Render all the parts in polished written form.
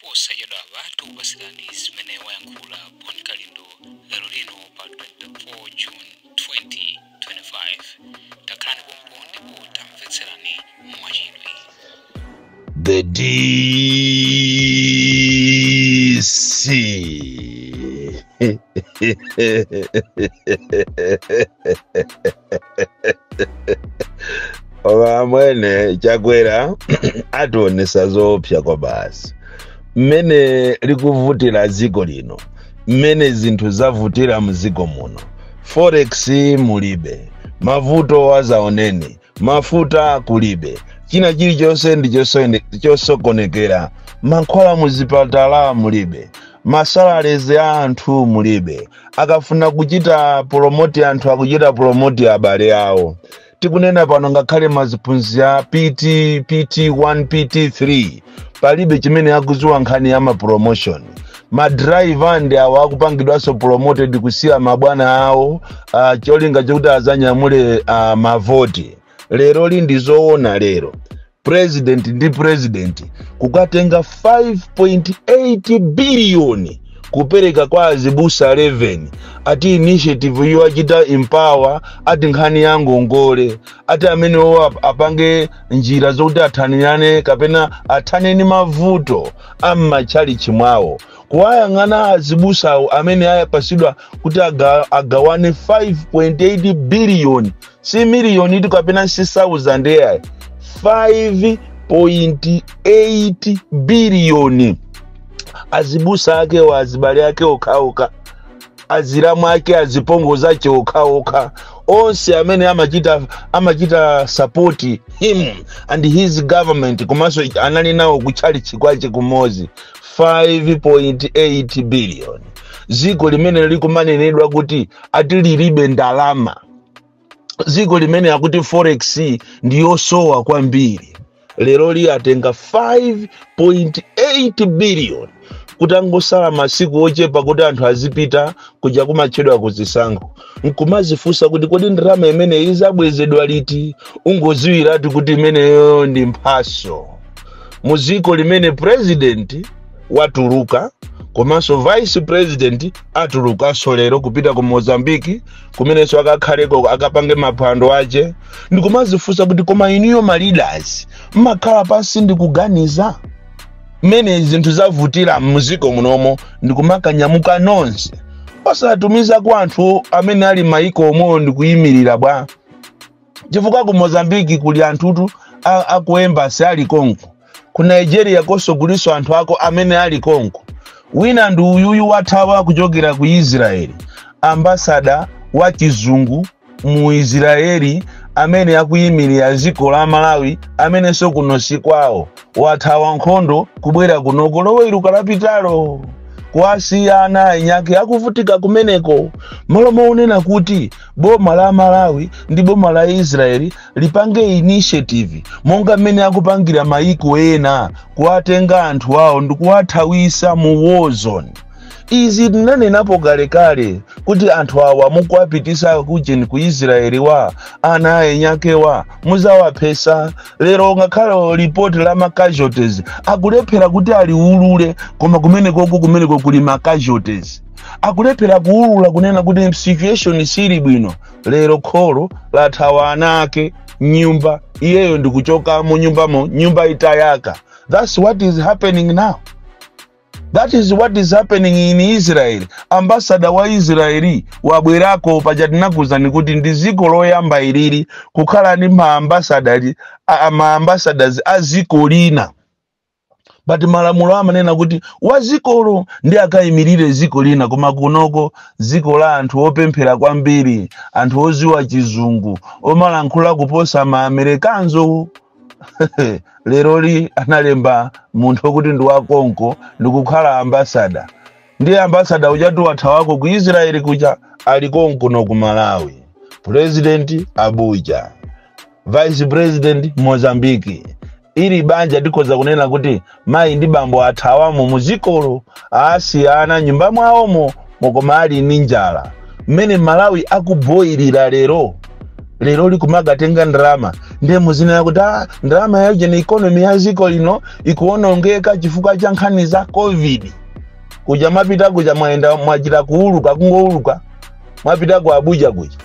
Posachedwapa tikupatsirani zimene wayankhula Bon Kalindo lero lino pa 24 June 2025. Takhalani pompo ndipo tamvetserani mwachidwi. The DC. Amwene, Chakwera ationesa zoopsa kwa basi. Mmene likuvutira dziko lino, mmene zinthu zavutira mdziko muno, forex mulibe, mavuto azaoneni, mafuta kulibe, china chilichonse ndi chosokonekera, mankhwala muzipatala mulibe, ma salaries a anthu mulibe. Akafuna kuchita promote anthu, akuchita promote abale awo. Tikunena pano, ngakhale maziphunzi a PT, PT1, PT3 palibe chimene akudziwa nkhani ya ma promotion. Ma driver ndi awo akupangidwanso promoted kusiya mabwana awo, cholinga chokuti azanyamule mavoti. Lero li ndi zoona, lero president ndi president kukatenga 5.8 biliyoni kupereka kwa azibusa 11, ati initiative iyo achita empower, ati nkhani ya ngongole, ati amenewo apange njira zokuti athanirane kapena athane ndi mavuto am'matchalichi mwawo. Kuwayang'ana azibusawo amene ayapasidwa kuti agawane 5.8 biliyoni, si miliyoni itu kapena si 1000 yayi, 5.8 biliyoni, azibusa akewo, azibale ake okhaokha, azilamu ake, azipongozi ake okhaokha, onse amene amachita support him and his government, komanso anali nawo kutchalichi kwache kumozi, 5.8 billion. Dziko limene likumanenedwa kuti ati lilibe ndalama, dziko limene akuti forex ndiyosowa kwambiri, lero liyatenga 5.8 billion kutangosala masiku ochepa kuti anthu azipita kuja kumatchedwa kuzisankho, nkumazifunsa kuti kodi ndalama imene izabwezedwa liti? Ungoziwiratu kuti imeneyo ndi mphaso. Mu dziko limene president watuluka komanso vice president atulukanso lero kupita ku Mozambiki, kumenenso akakhaleko akapange maphwando ache, ndikumazifunsa kuti koma inuyo ma leaders mmakhala pansi ndikuganiza mmene zinthu zavutira muziko munomo, ndikumakanyamuka nonse osatumiza ku anthu amene ali maiko omwewo ndikuyimirira bwa? Chifukwa ku Mozambiki kuli anthutu aku embassy ali konko, ku Nigeria konso kuliso anthu ako amene ali konko. Wina ndi uyuyu wathawa kuchokera ku Israeli, ambassador wa chizungu mu Israeli amene akuyimirira dziko la Malawi, amenenso kuno si kwawo, wathawa nkhondo kubwera kunoko Loweruka lapitalo, kuwasiya ana anyake akuvutika kumeneko. Malo moonena kuti boma la Malawi ndi boma la Israeli lipange initiative monga mmene akupangira maiko ena, kuwatenga anthu awo ndikuwathawisa mu war zone. Izi tinanenapo kalekale kuti anthu awa mukuwapitisa kujeni ku Israeli wa ana ayenyakewa muzawaphesa. Lero ngakhale ripoti la ma casualties akulephera kuti aliulule, koma kumenekoko kumeneko kuli ma casualties, akulephera kuulula kunena kuti situation sili bwino. Lero kholo lathawa ana ake nyumba, iyeyo ndikuchoka mu nyumbamo, nyumba itayaka. That's what is happening now. That is what is happening in Israel. Ambassador wa Israeli wabwerako paja. Tinakuzani kuti ndi dziko loyamba ilili kukhala ndi ma ambassadors a dziko lina, but malamulo amanena kuti wa dzikolo ndi akayimirire dziko lina. Koma kunoko, dziko la anthu opemphera kwambiri, anthu oziwa chizungu, omalankhula kuposa ma Amerikanzo, leroli analemba munthu wokuti ndi wakonko ndikukhala ambassador. Ndiye ambassador ujatu wathawako ku Israeli kuja, ali konkuno ku Malawi. President Abuja, vice president Mozambiki. Ili banja tikhoza kunena kuti mayi ndi bambo athawamo muzikolo, asiyana nyumba mwawomo mokoma ali ndi njala. Mmene Malawi akuboyirira lero. Lero likumagatenga ndalama, ndiye muzinena kuti ndalama yaje ni economy ya ziko lino ikuonongeka chifukwa cha nkhani za COVID. Kuja mapita kuja mwayenda mwachita kuuluka, kungouluka mwapita ku Abuja kuja,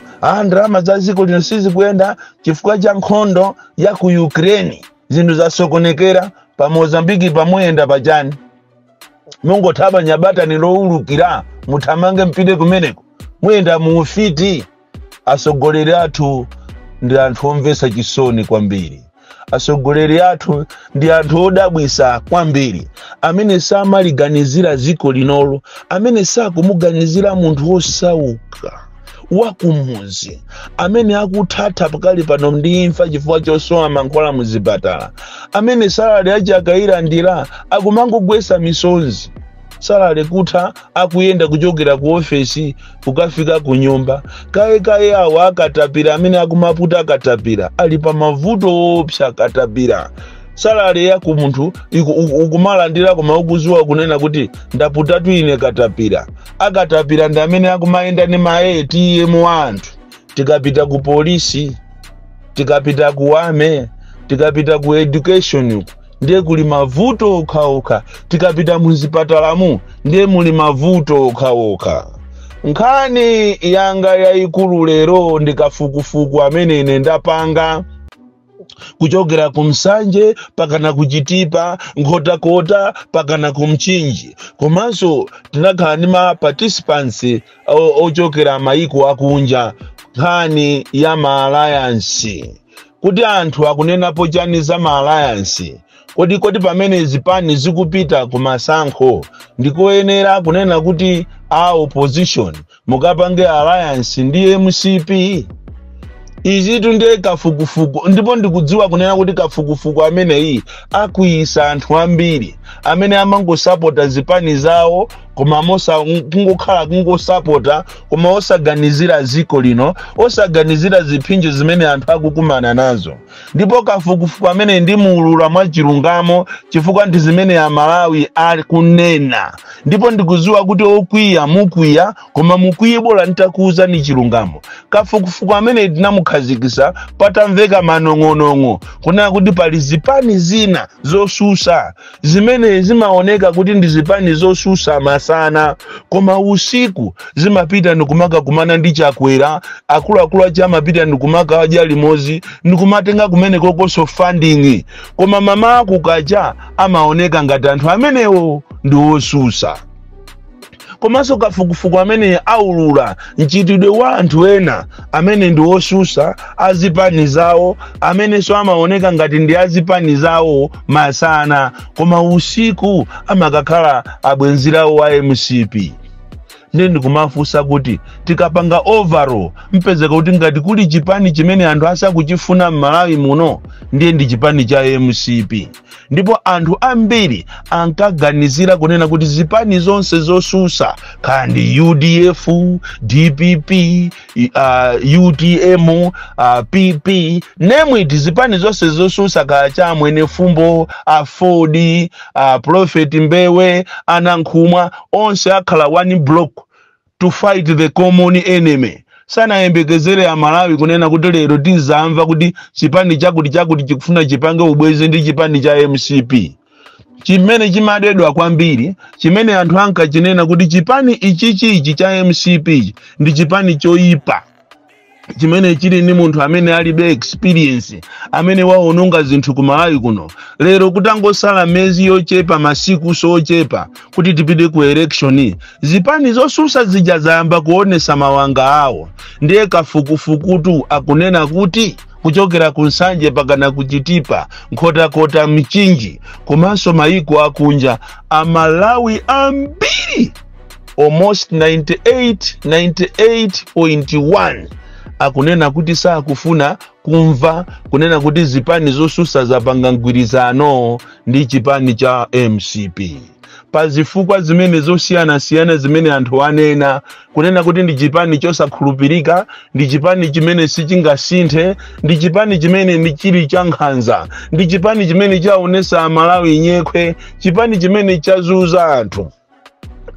ndalama za ziko lino sizikuyenda chifukwa cha nkhondo ya ku Ukraine, zinthu zasokonekera pa Mozambiki. Pamuyenda pachani? Mungothaba nyabata ni lowulukira, muthamange mpite kumeneko, muyenda muufiti. Atsogoleri athu ndi anthu omvetsa chisoni kwambiri. Atsogoleri athu ndi anthu odabwisa kwambiri, amene samaliganizira dziko linolo, amene sakumuganizira munthu wosauka wakumuzi amene akuthatha pakali pano ndi imfa chifukwa chosowa mankhwala muzipatala, amene salary achi akayilandira akumangogwesa misonzi. Salary kutha, akuyenda kuchokera ku ofesi kukafika ku nyumba kayekaye. Awo akatapira amene akumaputa akatapira ali pa mavuto opsa. Akatapira salary yaku munthu ukumalandira, koma ukuziwa kunena kuti ndaputatu ine katapira. Akatapira ndi amene akumayenda ndi ma ATM anthu. Tikapita ku polisi, tikapita ku army, tikapita ku education uku, ndiye kuli mavuto okhaokha. Tikapita muzipatalamu, ndiye muli mavuto okhaokha. Nkhani yanga yayikulu lero ndi kafukufuku amene ine ndapanga kuchokera ku Msanje pakana ku Chitipa, Nkhotakota pakana ku Mchinji. Komanso tinakhala ndi ma participants ochokera mayiko akunja. Nkhani ya ma alliance, kuti anthu akunenapo chani za ma alliance? Kodi pamene zipani zikupita ku masankho, ndikoyenera kunena kuti a opposition mukapange alliance ndi MCP? Izitu ndiye kafukufuku, ndipo ndikudziwa kunena kuti kafukufuku ameneyi akuyisa anthu ambiri amene amangosapota zipani zawo, koma mosa kungokhala kungosapota, koma osaganizira ziko lino, osaganizira ziphinjo zimene anthu akukumana nazo. Ndipo kafukufuku amene ndimuulula mwachilungamo, chifukwa ndi zimene Amalawi akunena. Ndipo ndikudziwa kuti okwiya mukwiya, koma mukwiye bola nditakuwuzani chilungamo. Kafukufuku amene tinamukhazikisa patamveka manong'onong'o kunena kuti pali zipani zina zosusa zimene zimaoneka kuti ndi zipani zosusa masana, koma usiku zimapita ndikumakakumana ndi Chakwera. Akuluakulu achi amapita ndikumaka adya limodzi, ndikumatenga kumene kokonso funding, koma mama kukacha amaoneka ngati anthu amenewo ndi osusa. Komanso kafukufuku amene aulula mchitidwe wa anthu ena amene ndi osusa azipani zawo, amenenso amaoneka ngati ndi azipani zawo masana, koma usiku amakakhala abwenzirawo wa MCP. Ndiye ndikumafunsa kuti tikapanga overall, mpezeka kuti ngati kuli chipani chimene anthu asakuchifuna m'Malawi muno, ndiye ndi chipani cha MCP. Ndipo anthu ambiri ankaganizira kunena kuti zipani zonse zosusa, kandi UDF, DPP, UTM, PP, name it, zipani zonse zosusa, kaya cha Mwenefumbo, AFORD, Prophet Mbewe, Anankhumwa, onse akhala one block to fight the common enemy. Sanayembekezere Amalawi kunena kuti lero tizamva kuti chipani chakuti chakuti chikufuna chipange ubwezi ndi chipani cha MCP, chimene chimadedwa kwambiri, chimene anthu ankachinena kuti chipani ichichichi cha MCP ndi chipani choyipa, chimene chili ndi munthu amene alibe experience, amene waononga zinthu ku Malawi kuno. Lero kutangosala miyezi yochepa, masiku sochepa kuti tipite ku election, zipani zosusa zija zayamba kuonesa mawanga awo. Ndiye kafukufukutu akunena kuti kuchokera ku Nsanje pakana ku Chitipa, Nkhotakota, Mchinji, komanso mayiko akunja, Amalawi ambiri, almost 98 98.1, akunena kuti sakufuna kumva kunena kuti zipani zosusa zapanga mgwirizano ndi chipani cha MCP, pa zifukwa zimene zosiyanasiyana zimene anthu anena kunena kuti ndi chipani chosakhulupirika, ndi chipani chimene sichingasinthe, ndi chipani chimene ndi chili cha nkhanza, ndi chipani chimene chaonesa Amalawi nyekhwe, chipani chimene chazuza anthu.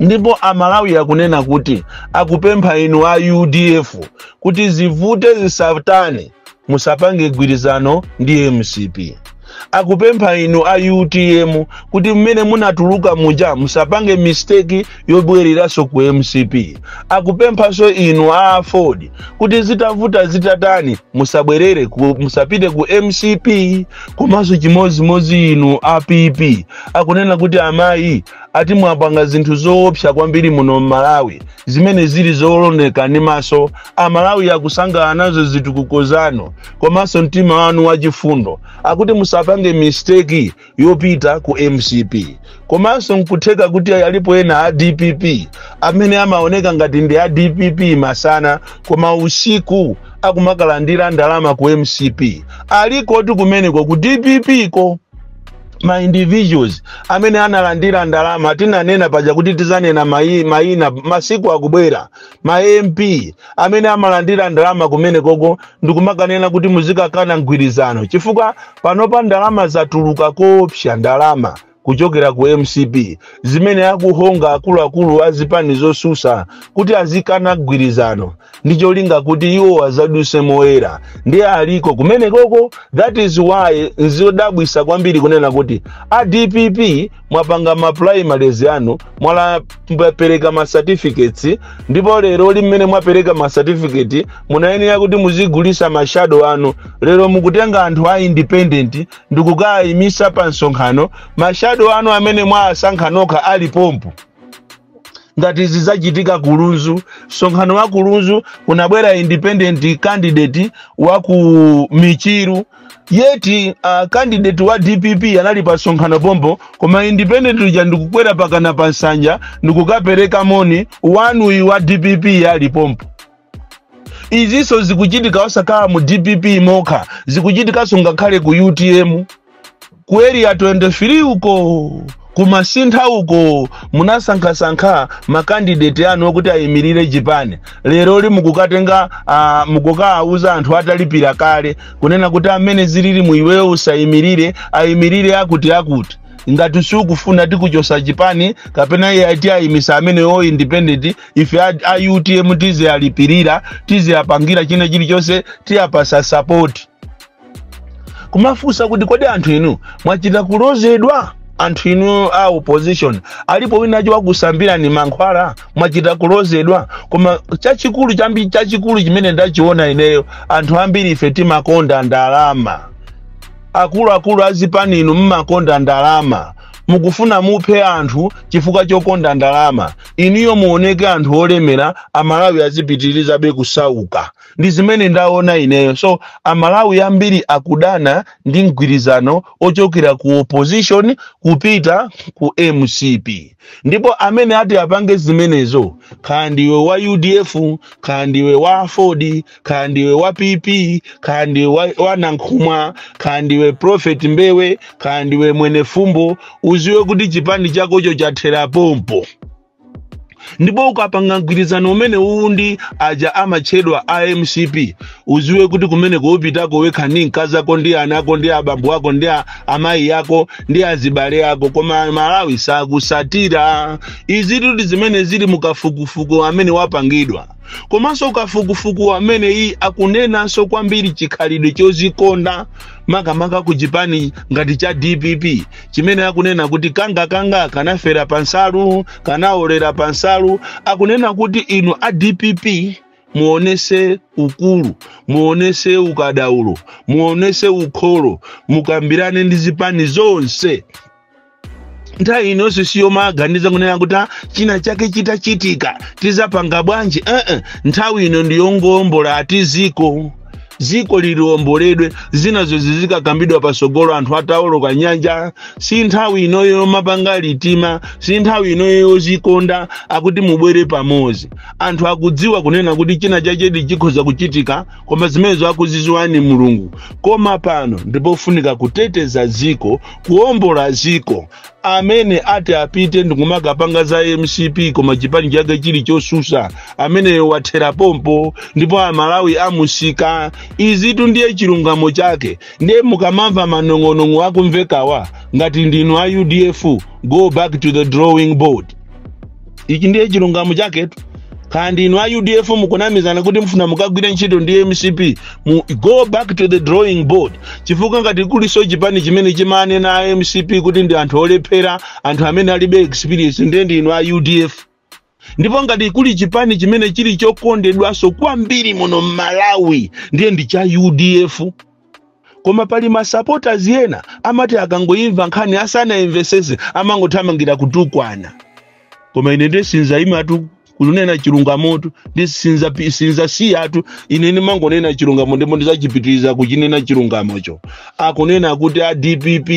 Ndipo Amalawi akunena kuti akupempha inu a UDF kuti zivute zisatani, musapange gwirizano ndi MCP. Akupempha inu a UTM kuti mmene munatuluka muja musapange mistake yobwereranso ku MCP. Akupemphanso inu a AFORD kuti zitavuta zitatani, musabwerere musapite ku MCP. Komanso chimozimozi inu a PP, akunena kuti amayi ati mwapanga zinthu zoopsa kwambiri muno m'Malawi zimene zili zooneka ndi maso. Amalawi akusangalala nazo zitukuko zanu komanso mtima wanu wachifundo. Akuti musapange mistake yopita ku MCP. Komanso nkutheka kuti alipo ena a DPP amene amaoneka ngati ndi a DPP masana, koma usiku akumakalandira ndalama ku MCP. Alikoti kumeneko ku DPP ko ma individuals amene analandira ndalama. Tinanena paja kuti tizanena mayina masiku akubwera, ma MP amene amalandira ndalama kumene koko ndikumakanena kuti muzikakana mgwirizano, chifukwa panopa ndalama zatuluka koopsa, ndalama kuchokera ku MCP zimene akuhonga akuluakulu a zipani zosusa kuti azikana mgwirizano ndi cholinga kuti iwo azaduse moyera. Ndiye aliko kumene koko. That is why nzodabwisa kwambiri kunena kuti a DPP mwapanga ma primaries anu, mwalapereka ma certificates, ndipo lero limene mwapereka ma certificate munayenera kuti muzigulisa ma shadow anu. Lero mukutenga anthu a independent ndikukayimisa pa msonkhano, ma shadow anu amene mwasankha nokha ali pompo. Ngati zidzachitika ku Lunzu, msonkhano wa ku Lunzu kunabwera independent candidate wa ku Michiru, yet candidate wa DPP anali pa msonkhano pompo, koma independent uja ndikukwera pakana pa nsanja ndikukapereka moni wanuyi wa DPP ali pompo. Izinso zikuchitika osakhala mu DPP mokha, zikuchitikanso ngakhale ku UTM, ku Area 23 uko, kumasintha uko. Munasankhasankha ma candidate anu okuti ayimirire chipani. Lero li mukukatenga mukukawuza anthu atalipira kale kunena kuti amene zilili muiweyo usayimirire, ayimirire akuti akuti. Ngati sikufuna tikuchosa chipani kapena iye ati ayimisa amenewo independent, ife a UTM tiziyalipirira, tiziyapangira china chilichonse, tiyapasa support. Kumafunsa kuti kodi anthu inu mwachita kulozedwa? Anthu inu a opposition, alipo winacho wakusambirani mankhwala? Mwachita kulozedwa? Koma chachikulu chambi, chachikulu chimene ndachiona ineyo, anthu ambiri ife timakonda ndalama. Akuluakulu azipani inu mmakonda ndalama, mukufuna muphe anthu chifukwa chokonda ndalama. Iniyo muoneke anthu olemera, Amalawi azipitirizabe kusauka. Ndi zimene ndaona ineyo. So Amalawi ambiri akudana ndi mgwirizano ochokera ku opposition kupita ku MCP. Ndipo amene ati apange zimenezo, kaya ndiwe wa UDF, kaya ndiwe wa AFORD, kaya ndiwe wa PP, kaya ndiwe wa Nankhumwa, kaya ndiwe Prophet Mbewe, kaya ndiwe Mwenefumbo, uziwe kuti chipani chakocho chathera pompo. Ndipo ukapanga mgwirizano umene uwu ndi aja amatchedwa a MCP, uziwe kuti kumene kuupitako wekha ndi mkazi ako ndi ana ako ndi abambo ako ndi amayi ako ndi azibale ako, koma Malawi sakusatira. Izi ndi zimene zili mukafukufuku amene wapangidwa. Komanso kafukufuku amene iyi akunenanso kwambiri chikhalidwe chozikonda, makamaka ku chipani ngati cha DPP, chimene akunena kuti kangakanga kanafera pansalu, kanaolera pansalu. Akunena kuti inu a DPP muonese ukulu, muonese ukadaulo, muonese ukholo, mukambirane ndi zipani zonse. Nthawi inonso siyomaganiza kunena kuti, "Ah, china chake chitachitika tizapanga bwanji?" Nthawi ino ndiyongombola ati ziko, ziko liliomboledwe, zinazo zizikakambidwa pasogolo anthu atawoloka nyanja. Si nthawi inoyo yomapanga litima, si nthawi inoyo yozikonda. Akuti mubwere pamodzi. Anthu akudziwa kunena kuti china chachedi chikhoza kuchitika, koma zimenezo akuzidziwani Mulungu. Koma pano ndipofunika kuteteza ziko, kuwombola ziko. Amene ati apite ndikumakapanga za MCP koma chipani chake chili chosusa, ameneyo wathera pompo ndipo Amalawi amusika. Izitu ndiye chilungamo chake. Ndiye mukamamva manong'onong'o akumvekawa, ngati ndinu a UDF, go back to the drawing board. Ichi ndiye chilungamo chaketu. Kandi inu a UDF mukunamizana kuti mufuna mukagwire ntchito ndi MCP, mu go back to the drawing board, chifukwa ngati kuliso chipani chimene chimanena a MCP kuti ndi anthu olephera, anthu amene alibe experience, ndiye ndi inu a UDF. Ndipo ngati kuli chipani chimene chili chokondedwanso kwambiri muno mMalawi, ndiye ndi cha UDF. Koma pali masupporters ena amati akangoimva nkhani asanayimvesese amangothamangira kutukwana. Koma ine ndisinzayimatu kunena chilungamotu, ndisinza sinzasiyatu. Ine ndimangonena chilungamo ndipo ndizachipitiriza kuchinena chilungamocho. Akunena kuti a DPP,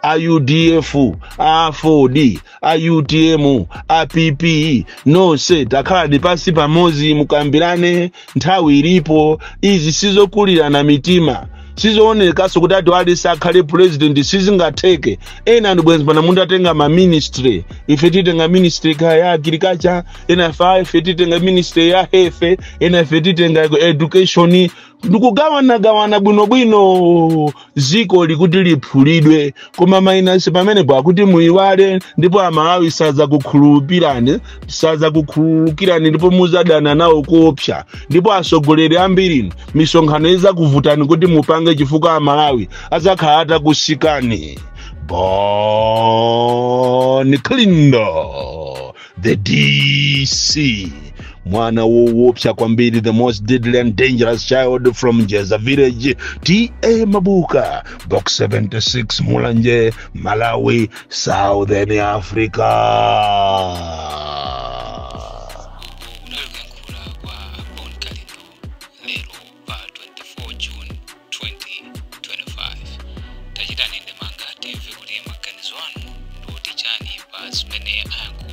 a UDF, a 4D, a UTM, a PP, nonse takhalani pasi pamodzi mukambirane, nthawi ilipo. Izi sizokulirana mitima, sizoonekanso kuti ati alisi akhale president, sizingatheke. Ena ndi bwenzi pana mundatenga ma ministry, ife titenga ministry ka ya agriculture, ena ife titenga ministry ya health, ena ife titenga education, ndikugawanagawana bwinobwino ziko likuti liphulidwe. Koma minus pamenepo akuti muyiwale, ndipo Amalawi sadzakukhulupirani, sadzakukhululukirani, ndipo muzadana nawo kuopsa. Ndipo atsogoleri ambiri misonkhano izakuvutani kuti mupange, chifukwa Amalawi azakhala atakusikani. Bon Kalindo, the DC, mwana woopsa kwambiri, the most deadly and dangerous child from Jeza village, TA Mabuka, Box 76, Mulanje, Malawi, Southern Africa. Unali kuyankhula kwa Bon Kalindo lero pa 24 June 2025. Tachitani ndemanga, timve kuti maganizo anu ndi chani pa zimene ayankhula.